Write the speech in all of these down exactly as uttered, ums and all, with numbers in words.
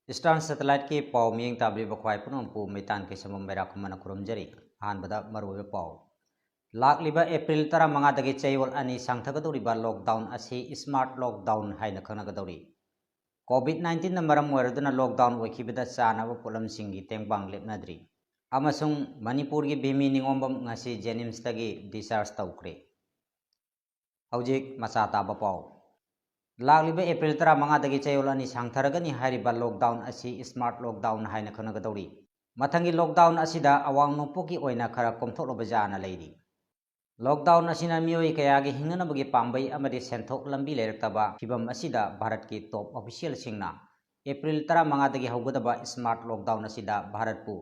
Eastern Satellite-ꯀꯤ ꯄꯥꯎ ꯃꯤꯠꯌꯦꯡ ꯇꯥꯕꯤꯔꯤꯕ ꯈ꯭ꯋꯥꯏ ꯄꯨꯝꯅꯃꯛꯄꯨ ꯃꯩꯇꯥꯟ ꯀꯩꯁꯝꯕꯝ ꯃꯩꯔꯥ ꯈꯨꯃꯟꯅ ꯈꯨꯔꯨꯝꯖꯔꯤ꯫ ꯑꯍꯥꯟꯕꯗ ꯃꯔꯨꯑꯣꯏꯕ ꯄꯥꯎ꯫ ꯂꯥꯛꯂꯤꯕ April ꯇꯔꯥꯃꯉꯥꯗꯒꯤ ꯆꯌꯣꯜ ꯑꯅꯤ ꯁꯥꯡꯊꯒꯗꯧꯔꯤꯕ lockdown ꯑꯁꯤ smart lockdown ꯍꯥꯏꯅ ꯈꯪꯅꯒꯗꯧꯔꯤ꯫ COVID nineteen-ꯅ ꯃꯔꯝ ꯑꯣꯏꯔꯗꯨꯅ lockdown ꯑꯣꯏꯈꯤꯕꯗ ꯆꯥꯅꯕ ꯄꯣꯠꯂꯝꯁꯤꯡꯒꯤ ꯇꯦꯡꯕꯥꯡ ꯂꯦꯞꯅꯗ꯭ꯔꯤ꯫ ꯑꯃꯁꯨꯡ ꯃꯅꯤꯄꯨꯔꯒꯤ ꯚꯤꯃꯤ ꯅꯤꯉꯣꯝꯕꯝ ꯉꯁꯤ JNIMS-ꯇꯒꯤ discharge ꯇꯧꯈ꯭ꯔꯦ꯫ ꯍꯧꯖꯤꯛ ꯃꯆꯥ ꯇꯥꯕ ꯄꯥꯎ꯫ ꯂꯥꯛꯂꯤꯕ April ꯇꯔꯥꯃꯉꯥꯗꯒꯤ ꯆꯌꯣꯜ ꯑꯅꯤ ꯁꯥꯡꯊꯔꯒꯅꯤ ꯍꯥꯏꯔꯤꯕ lockdown ꯑꯁꯤ smart lockdown ꯍꯥꯏꯅ ꯈꯪꯅꯒꯗꯧꯔꯤ꯫ ꯃꯊꯪꯒꯤ lockdown ꯑꯁꯤꯗ ꯑꯋꯥꯡ ꯅꯣꯡꯄꯣꯛꯀꯤ ꯑꯣꯏꯅ ꯈꯔ ꯀꯣꯝꯊꯣꯛꯂꯕ ꯖꯥꯅ ꯂꯩꯔꯤ꯫ Lockdown ꯑꯁꯤꯅ ꯃꯤꯑꯣꯏ ꯀꯌꯥꯒꯤ ꯍꯤꯡꯅꯅꯕꯒꯤ ꯄꯥꯝꯕꯩ ꯑꯃꯗꯤ ꯁꯦꯟꯊꯣꯛ ꯂꯝꯕꯤ ꯂꯩꯔꯛꯇꯕ ꯐꯤꯚꯝ ꯑꯁꯤꯗ ꯚꯥꯔꯠꯀꯤ top official-ꯁꯤꯡꯅ April ꯇꯔꯥꯃꯉꯥꯗꯒꯤ ꯍꯧꯒꯗꯕ smart lockdown ꯑꯁꯤꯗ ꯚꯥꯔꯠꯄꯨ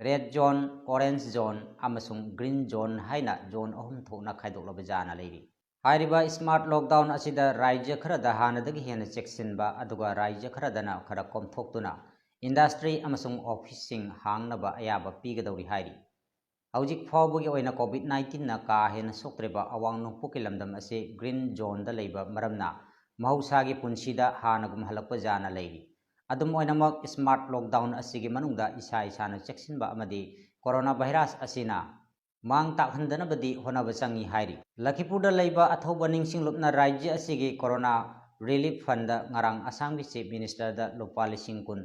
red zone, orange zone ꯑꯃꯁꯨꯡ green zone ꯍꯥꯏꯅ zone ꯑꯍꯨꯝ ꯊꯣꯛꯅ ꯈꯥꯏꯗꯣꯛꯂꯕ ꯖꯥꯅ ꯂꯩꯔꯤ꯫ ꯍꯥꯏꯔꯤꯕ smart lockdown ꯑꯁꯤꯗ ꯔꯥꯖ꯭ꯌ ꯈꯔꯗ ꯍꯥꯟꯅꯗꯒꯤ ꯍꯦꯟꯅ ꯆꯦꯛꯁꯤꯟꯕ, ꯑꯗꯨꯒ ꯔꯥꯖ꯭ꯌ ꯈꯔꯗꯅ ꯈꯔ ꯀꯣꯝꯊꯣꯛꯇꯨꯅ industry ꯑꯃꯁꯨꯡ office-ꯁꯤꯡ ꯍꯥꯡꯅꯕ ꯑꯌꯥꯕ ꯄꯤꯒꯗꯧꯔꯤ ꯍꯥꯏꯔꯤ꯫ ꯍꯧꯖꯤꯛ ꯐꯥꯎꯕꯒꯤ ꯑꯣꯏꯅ COVID nineteen-ꯅ ꯀꯥ ꯍꯦꯟꯅ ꯁꯣꯛꯇ꯭ꯔꯤꯕ ꯑꯋꯥꯡ ꯅꯣꯡꯄꯣꯛꯀꯤ ꯂꯝꯗꯝ ꯑꯁꯤ green zone-ꯗ ꯂꯩꯕ ꯃꯔꯝꯅ ꯃꯍꯧꯁꯥꯒꯤ ꯄꯨꯟꯁꯤꯗ ꯍꯥꯟꯅꯒꯨꯝ ꯍꯜꯂꯛꯄ ꯖꯥꯅ ꯂꯩꯔꯤ꯫ ꯑꯗꯨꯝ ꯑꯣꯏꯅꯃꯛ, smart lockdown ꯑꯁꯤꯒꯤ ꯃꯅꯨꯡꯗ ꯏꯁꯥ ꯏꯁꯥꯅ ꯆꯦꯛꯁꯤꯟꯕ ꯑꯃꯗꯤ corona virus ꯑꯁꯤꯅ ꯃꯥꯡ ꯇꯥꯛꯍꯟꯗꯅꯕꯗꯤ ꯍꯣꯠꯅꯕ ꯆꯪꯏ ꯍꯥꯏꯔꯤ꯫ ꯂꯈꯤꯄꯨꯔꯗ ꯂꯩꯕ ꯑꯊꯧꯕ ꯅꯤꯡꯁꯤꯡꯂꯨꯞꯅ ꯔꯥꯖ꯭ꯌ ꯑꯁꯤꯒꯤ corona relief fund ꯉꯔꯥꯡ ꯑꯁꯥꯝꯒꯤ Chief Minister-ꯗ ꯂꯨꯄꯥ ꯂꯤꯁꯤꯡ ꯀꯨꯟ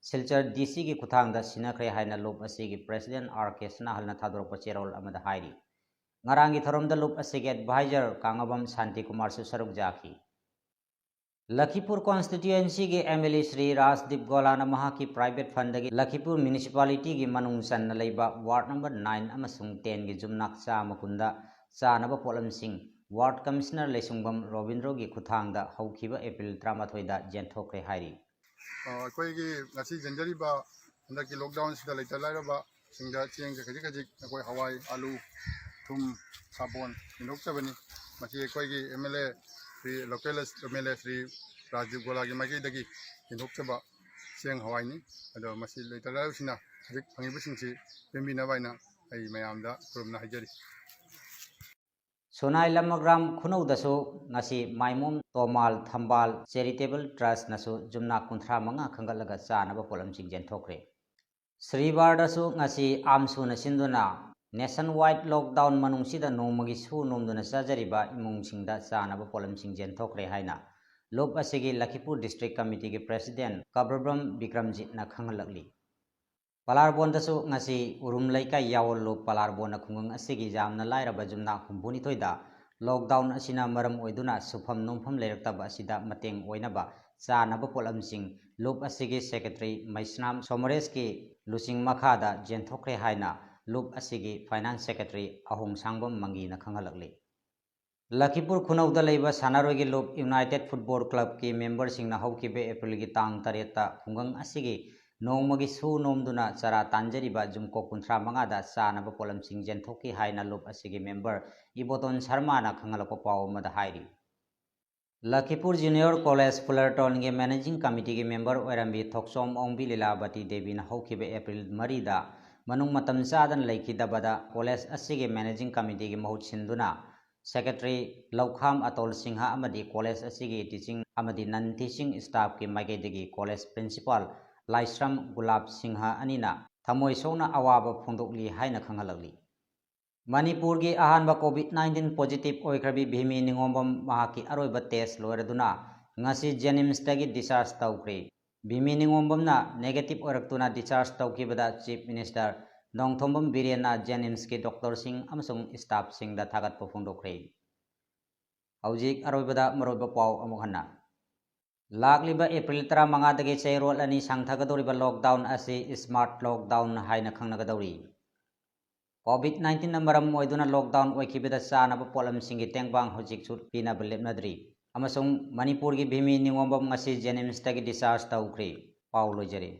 ꯁꯤꯜꯆꯔ DC-ꯒꯤ ꯈꯨꯠꯊꯥꯡꯗ ꯁꯤꯟꯅꯈ꯭ꯔꯦ ꯍꯥꯏꯅ ꯂꯨꯞ ꯑꯁꯤꯒꯤ President R K ꯁꯅꯥꯍꯜꯅ ꯊꯥꯗꯣꯔꯛꯄ ꯆꯦꯔꯣꯜ ꯑꯃꯗ ꯍꯥꯏꯔꯤ꯫ ꯉꯔꯥꯡꯒꯤ ꯊꯧꯔꯝꯗ ꯂꯨꯞ ꯑꯁꯤꯒꯤ advisor ꯀꯥꯡꯉꯕꯝ ꯁꯥꯟꯇꯤꯀꯨꯃꯥꯔꯁꯨ ꯁꯔꯨꯛ ꯌꯥꯈꯤ꯫ ꯂꯈꯤꯄꯨꯔ constituency-ꯒꯤ MLA ꯁ꯭ꯔꯤ ꯔꯥꯖꯗꯤꯞ ꯒꯣꯂꯥꯅ ꯃꯍꯥꯛꯀꯤ private fund-ꯗꯒꯤ ꯂꯈꯤꯄꯨꯔ municipality-ꯒꯤ ꯃꯅꯨꯡ ꯆꯟꯅ ꯂꯩꯕ ward number nine ꯑꯃꯁꯨꯡ ten-ꯒꯤ ꯌꯨꯝꯅꯥꯛ ꯆꯥꯝꯃ ꯀꯨꯟꯗ ꯆꯥꯅꯕ ꯄꯣꯠꯂꯝꯁꯤꯡ ward commissioner ꯂꯩꯁꯨꯡꯕꯝ ꯔꯣꯕꯤꯟꯗ꯭ꯔꯣꯒꯤ ꯈꯨꯠꯊꯥꯡꯗ ꯍꯧꯈꯤꯕ April ꯇꯔꯥꯃꯥꯊꯣꯏꯗ ꯌꯦꯟꯊꯣꯛꯈ꯭ꯔꯦ ꯍꯥꯏꯔꯤ꯫ ꯑ, ꯑꯩꯈꯣꯏꯒꯤ ꯉꯁꯤ ꯆꯦꯟꯖꯔꯤꯕ ꯍꯟꯗꯛꯀꯤ lockdown-ꯁꯤꯗ ꯂꯩꯇ ꯂꯥꯏꯔꯕꯁꯤꯡꯗ ꯆꯦꯡꯁꯦ ꯈꯖꯤꯛ ꯈꯖꯤꯛ ꯑꯩꯈꯣꯏ ꯍꯋꯥꯏ, ꯑꯥꯂꯨ, ꯊꯨꯝ, ꯁꯥꯄꯣꯟ ꯌꯦꯟꯊꯣꯛꯆꯕꯅꯤ꯫ ꯃꯁꯤ ꯑꯩꯈꯣꯏꯒꯤ MLA Shri, local MLA Shri ꯔꯥꯖꯗꯤꯞ ꯒꯣꯂꯥꯒꯤ ꯃꯥꯏꯀꯩꯗꯒꯤ ꯌꯦꯟꯊꯣꯛꯆꯕ ꯆꯦꯡ ꯍꯋꯥꯏꯅꯤ꯫ ꯑꯗꯣ ꯃꯁꯤ ꯂꯩꯇ ꯂꯥꯏꯔꯕꯁꯤꯡꯅ ꯍꯧꯖꯤꯛ ꯐꯪꯉꯤꯕꯁꯤꯡꯁꯤ ꯄꯦꯟꯕꯤꯅꯕ ꯍꯥꯏꯅ ꯑꯩ ꯃꯌꯥꯝꯗ ꯈꯨꯔꯨꯝꯅ ꯍꯥꯏꯖꯔꯤ꯫ ꯁꯨꯅꯥꯏ ꯂꯃꯒ꯭ꯔꯥꯝ ꯈꯨꯅꯧꯗꯁꯨ ꯉꯁꯤ ꯃꯥꯏꯃꯣꯝ ꯇꯣꯃꯥꯜ ꯊꯝꯕꯥꯜ ꯆꯦꯔꯤꯇꯦꯕꯜ ꯇ꯭ꯔꯁꯅꯁꯨ ꯌꯨꯝꯅꯥꯛ ꯀꯨꯟꯊ꯭ꯔꯥ ꯃꯉꯥ ꯈꯟꯒꯠꯂꯒ ꯆꯥꯅꯕ ꯄꯣꯠꯂꯝꯁꯤꯡ ꯌꯦꯟꯊꯣꯛꯈ꯭ꯔꯦ꯫ ꯁ꯭ꯔꯤꯕꯥꯔꯗꯁꯨ ꯉꯁꯤ ꯑꯥꯝꯁꯨꯅ ꯁꯤꯟꯗꯨꯅ ꯅꯦꯁꯟ ꯋꯥꯏꯗ ꯂꯣꯛꯗꯥꯎꯟ ꯃꯅꯨꯡꯁꯤꯗ ꯅꯣꯡꯃꯒꯤ ꯁꯨ ꯅꯣꯝꯗꯨꯅ ꯆꯥꯖꯔꯤꯕ ꯏꯃꯨꯡꯁꯤꯡꯗ ꯆꯥꯅꯕ ꯄꯣꯠꯂꯝꯁꯤꯡ ꯌꯦꯟꯊꯣꯛꯈ꯭ꯔꯦ ꯍꯥꯏꯅ ꯂꯨꯞ ꯑꯁꯤꯒꯤ ꯂꯈꯤꯄꯨꯔ ꯗꯤꯁꯇ꯭ꯔꯤꯛ ꯀꯃꯤꯇꯤꯒꯤ ꯄ꯭ꯔꯦꯁꯤꯗꯦꯟ ꯀꯕ꯭ꯔꯕ꯭ꯔꯝ ꯕꯤꯀ꯭ꯔꯝꯖꯤꯠꯅ ꯈꯪꯍꯜꯂꯛꯂꯤ꯫ ꯄꯂꯥꯔꯕꯣꯟꯗꯁꯨ ꯉꯁꯤ ꯎꯔꯨꯝ ꯂꯩꯀꯥꯏ ꯌꯥꯋꯜ ꯂꯨꯞ ꯄꯂꯥꯔꯕꯣꯟꯅ ꯈꯨꯡꯒꯪ ꯑꯁꯤꯒꯤ ꯌꯥꯝꯅ ꯂꯥꯏꯔꯕ ꯌꯨꯝꯅꯥꯛ ꯍꯨꯝꯐꯨꯅꯤꯊꯣꯏꯗ ꯂꯣꯛꯗꯥꯎꯟ ꯑꯁꯤꯅ ꯃꯔꯝ ꯑꯣꯏꯗꯨꯅ ꯁꯨꯐꯝ ꯅꯣꯝꯐꯝ ꯂꯩꯔꯛꯇꯕ ꯑꯁꯤꯗ ꯃꯇꯦꯡ ꯑꯣꯏꯅꯕ ꯆꯥꯅꯕ ꯄꯣꯠꯂꯝꯁꯤꯡ ꯂꯨꯞ ꯑꯁꯤꯒꯤ ꯁꯦꯀ꯭ꯔꯦꯇꯔꯤ ꯃꯩꯁꯅꯥꯝ ꯁꯣꯃꯔꯦꯁꯀꯤ ꯂꯨꯆꯤꯡ ꯃꯈꯥꯗ ꯌꯦꯟꯊꯣꯛꯈ꯭ꯔꯦ ꯍꯥꯏꯅ ꯂꯨꯞ ꯑꯁꯤꯒꯤ ꯐꯥꯏꯅꯥꯟꯁ ꯁꯦꯀ꯭ꯔꯦꯇꯔꯤ ꯑꯍꯣꯡꯁꯥꯡꯕꯝ ꯃꯪꯒꯤꯅ ꯈꯪꯍꯜꯂꯛꯂꯤ꯫ ꯂꯈꯤꯄꯨꯔ ꯈꯨꯅꯧꯗ ꯂꯩꯕ ꯁꯥꯟꯅꯔꯣꯏꯒꯤ ꯂꯨꯞ ꯌꯨꯅꯥꯏꯇꯦꯗ ꯐꯨꯠꯕꯣꯜ ꯀ꯭ꯂꯕꯀꯤ ꯃꯦꯝꯕꯔꯁꯤꯡꯅ ꯍꯧꯈꯤꯕ ꯑꯦꯄ꯭ꯔꯤꯜꯒꯤ ꯇꯥꯡ ꯇꯔꯦꯠꯇ ꯈꯨꯡꯒꯪ ꯑꯁꯤꯒꯤ ꯅꯣꯡꯃꯒꯤ ꯁꯨ ꯅꯣꯝꯗꯨꯅ ꯆꯔꯥ ꯇꯥꯟꯖꯔꯤꯕ ꯌꯨꯝꯀꯣꯛ ꯀꯨꯟꯊ꯭ꯔꯥ ꯃꯉꯥꯗ ꯆꯥꯅꯕ ꯄꯣꯠꯂꯝꯁꯤꯡ ꯌꯦꯟꯊꯣꯛꯈꯤ ꯍꯥꯏꯅ ꯂꯨꯞ ꯑꯁꯤꯒꯤ ꯃꯦꯝꯕꯔ ꯏꯕꯣꯇꯣꯟ ꯁꯔꯃꯥꯅ ꯈꯪꯍꯜꯂꯛꯄ ꯄꯥꯎ ꯑꯃꯗ ꯍꯥꯏꯔꯤ꯫ ꯂꯈꯤꯄꯨꯔ ꯖꯨꯅꯤꯌꯔ ꯀꯣꯂꯦꯖ ꯐꯨꯂꯔꯇꯣꯟꯒꯤ ꯃꯦꯅꯦꯖꯤꯡ ꯀꯃꯤꯇꯤꯒꯤ ꯃꯦꯝꯕꯔ ꯑꯣꯏꯔꯝꯕꯤ ꯊꯣꯛꯆꯣꯝ ꯑꯣꯡꯕꯤ ꯂꯤꯂꯥꯕꯇꯤ ꯗꯦꯕꯤꯅ ꯍꯧꯈꯤꯕ ꯑꯦꯄ꯭ꯔꯤꯜ ꯃꯔꯤꯗ ꯃꯅꯨꯡ ꯃꯇꯝ ꯆꯥꯗꯅ ꯂꯩꯈꯤꯗꯕꯗ ꯀꯣꯂꯦꯖ ꯑꯁꯤꯒꯤ ꯃꯦꯅꯦꯖꯤꯡ ꯀꯃꯤꯇꯤꯒꯤ ꯃꯍꯨꯠ ꯁꯤꯟꯗꯨꯅ ꯁꯦꯀ꯭ꯔꯦꯇꯔꯤ ꯂꯧꯈꯥꯝ ꯑꯇꯣꯜ ꯁꯤꯡꯍ ꯑꯃꯗꯤ ꯀꯣꯂꯦꯖ ꯑꯁꯤꯒꯤ ꯇꯤꯆꯤꯡ ꯑꯃꯗꯤ ꯅꯟ ꯇꯤꯆꯤꯡ ꯁ꯭ꯇꯥꯐꯀꯤ ꯃꯥꯏꯀꯩꯗꯒꯤ ꯀꯣꯂꯦꯖ ꯄ꯭ꯔꯤꯟꯁꯤꯄꯥꯜ ꯂꯥꯏꯁ꯭ꯔꯝ ꯒꯨꯂꯥꯞ ꯁꯤꯡꯍ ꯑꯅꯤꯅ ꯊꯃꯣꯏ ꯁꯣꯛꯅ ꯑꯋꯥꯕ ꯐꯣꯡꯗꯣꯛꯂꯤ ꯍꯥꯏꯅ ꯈꯪꯍꯜꯂꯛꯂꯤ꯫ ꯃꯅꯤꯄꯨꯔꯒꯤ ꯑꯍꯥꯟꯕ ꯀꯣꯚꯤꯗ ꯅꯥꯏꯟꯇꯤꯟ ꯄꯣꯖꯤꯇꯤꯚ ꯑꯣꯏꯈ꯭ꯔꯕꯤ ꯚꯤꯃꯤ ꯅꯤꯉꯣꯝꯕꯝ ꯃꯍꯥꯛꯀꯤ ꯑꯔꯣꯏꯕ ꯇꯦꯁ ꯂꯣꯏꯔꯗꯨꯅ ꯉꯁꯤ ꯖꯦꯅꯤꯝꯁꯇꯒꯤ ꯗꯤꯁꯆꯥꯔꯖ ꯇꯧꯈ꯭ꯔꯦ꯫ ꯚꯤꯃꯤ ꯅꯤꯉꯣꯝꯕꯝꯅ ꯅꯦꯒꯦꯇꯤꯚ ꯑꯣꯏꯔꯛꯇꯨꯅ ꯗꯤꯁꯆꯥꯔꯖ ꯇꯧꯈꯤꯕꯗ ꯆꯤꯐ ꯃꯤꯅꯤꯁꯇꯔ ꯅꯣꯡꯊꯣꯝꯕꯝ ꯕꯤꯔꯦꯟꯅ ꯖꯦꯅꯤꯝꯁꯀꯤ ꯗꯣꯛꯇꯔꯁꯤꯡ ꯑꯃꯁꯨꯡ ꯁ꯭ꯇꯥꯐꯁꯤꯡꯗ ꯊꯥꯒꯠꯄ ꯐꯣꯡꯗꯣꯛꯈ꯭ꯔꯦ꯫ ꯍꯧꯖꯤꯛ ꯑꯔꯣꯏꯕꯗ ꯃꯔꯨꯑꯣꯏꯕ ꯄꯥꯎ ꯑꯃꯨꯛ ꯍꯟꯅ꯫ ꯂꯥꯛꯂꯤꯕ ꯑꯦꯄ꯭ꯔꯤꯜ ꯇꯔꯥꯃꯉꯥꯗꯒꯤ ꯆꯌꯣꯜ ꯑꯅꯤ ꯁꯥꯡꯊꯒꯗꯧꯔꯤꯕ ꯂꯣꯛꯗꯥꯎꯟ ꯑꯁꯤ ꯁ꯭ꯃꯥꯔꯠ ꯂꯣꯛꯗꯥꯎꯟ ꯍꯥꯏꯅ ꯈꯪꯅꯒꯗꯧꯔꯤ꯫ ꯀꯣꯚꯤꯗ ꯅꯥꯏꯟꯇꯤꯟꯅ ꯃꯔꯝ ꯑꯣꯏꯗꯨꯅ ꯂꯣꯛꯗꯥꯎꯟ ꯑꯣꯏꯈꯤꯕꯗ ꯆꯥꯅꯕ ꯄꯣꯠꯂꯝꯁꯤꯡꯒꯤ ꯇꯦꯡꯕꯥꯡ ꯍꯧꯖꯤꯛꯁꯨ ꯄꯤꯅꯕ ꯂꯦꯞꯅꯗ꯭ꯔꯤ ꯑꯃꯁꯨꯡ ꯃꯅꯤꯄꯨꯔꯒꯤ ꯚꯤꯃꯤ ꯅꯤꯉꯣꯝꯕꯝ ꯉꯁꯤ ꯖꯦꯅꯤꯝꯁꯇꯒꯤ ꯗꯤꯁꯆꯥꯔꯖ ꯇꯧꯈ꯭ꯔꯦ꯫ ꯄꯥꯎ ꯂꯣꯏꯖꯔꯦ꯫